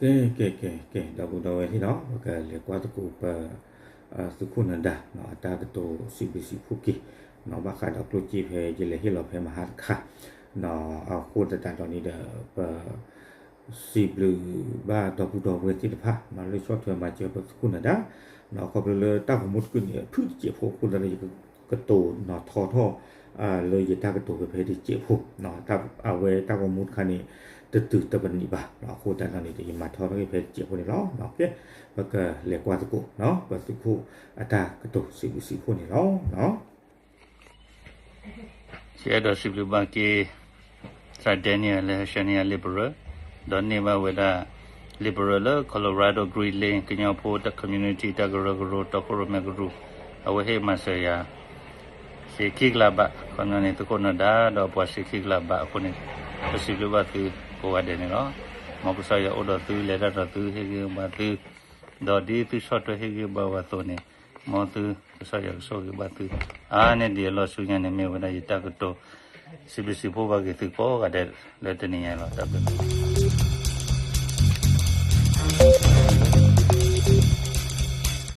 ကဲ ကဲ ကဲ ကဲ ဒီပုၢ်ဒီဝဲၢ်သ့ၣ်နီၤ, ပကလဲၤကွၢ်သကိးပ သုးခိၣ်နၢၤဒါ အတၢ်ကတိၤစံးဘျုးစံးဖှိၣ်က့ၤ ဘၣ်ဃးဒီးကျိၣ်စ့ဖဲယလဲၤဟ့ၣ်လီၤဖဲမဟါတခါ, အဃိသတးဒီးန့ၣ်ဒီး ပ စံးဘျုးဘၣ်ဒီပုၢ်ဒီဝဲၢ်သ့ၣ်တဖၣ် လၢဆီၣ်ထွဲမၤစၢၤပသုးခိၣ်နၢၤဒါ, ခီဖျိလၢတၢ်ဂီၤမူတကုာ်န့ၣ် အဖုၣ်တစဲးဖိအဃိသတးဒီး ယကတိၤနီၤထီထီၣ် လၢယတၢ်ကတိၤက့ၤဖဲတစဲးဖိ, အဝဲတၢ်ဂီၤမူတခါန့ၣ် တတုၤတပနံးဘၣ်, အဃိသတးဒီးန့ၣ်ဒီး ယမၤထီထီၣ်က့ၤဖဲတစဲးဖိန့ၣ်လီၤ. ကဲ ပကလဲၤကွၢ်သကိး ပသုးခိၣ်အတၢ်ကတိၤစံးဘျုးစံးဖှိၣ်န့ၣ်လီၤ. ယအဲၣ်ဒိးစံးဘျုးဘၣ်က့ၤ သရၣ် Daniel လၢဟဲဆှၢန့ၢ်ယၤ liberal, ဒီးန့ၢ်ဘၣ်ဝဲဒၣ် liberal လၢ Colorado Great Lakes ကညီဖိတၢ် community တၢ်ကရၢကရိ တီခိၣ်ရိၣ်မဲကရူၢ်, အဝဲဟ့ၣ်မၤစၢၤယၤ စ့ခံကလးဘး, ခီပညီန့ၣ် သုးခိၣ်နၢၤဒါဒီးပှၤစ့ခံကလးဘးအဃိန့ၣ် ပစံးဘျုးဘၣ်သုကိးဂၤဒဲးန့ၣ်လီၤ. မ်ကစၢ်ယွၤအိၣ်ဒီးသု လဲၤတၢ်ဒီးသု ဟ့ၣ်ဂံၢ်ဘါသု, ဒီးဒ်သုဆီၣ်ထွဲဟ့ၣ်ဂံၢ်ဘါဝဲအသိးန့ၣ် မ်သုကစၢ်ယွၤကဆိၣ်ဂ့ၤဘၣ်သု, အါန့ၢ်ဒံးအလီၢ်ဆူညါန့ၣ် မ့ၢ်ဝဲဒၣ်ယတၢ်ကတိၤ စံးဘျုးစံးဖှိၣ်ဘၣ်က့ၤသုကိးဂၤဒဲးလၢတနံၤညါလီၤ. တၢ်ဘျုး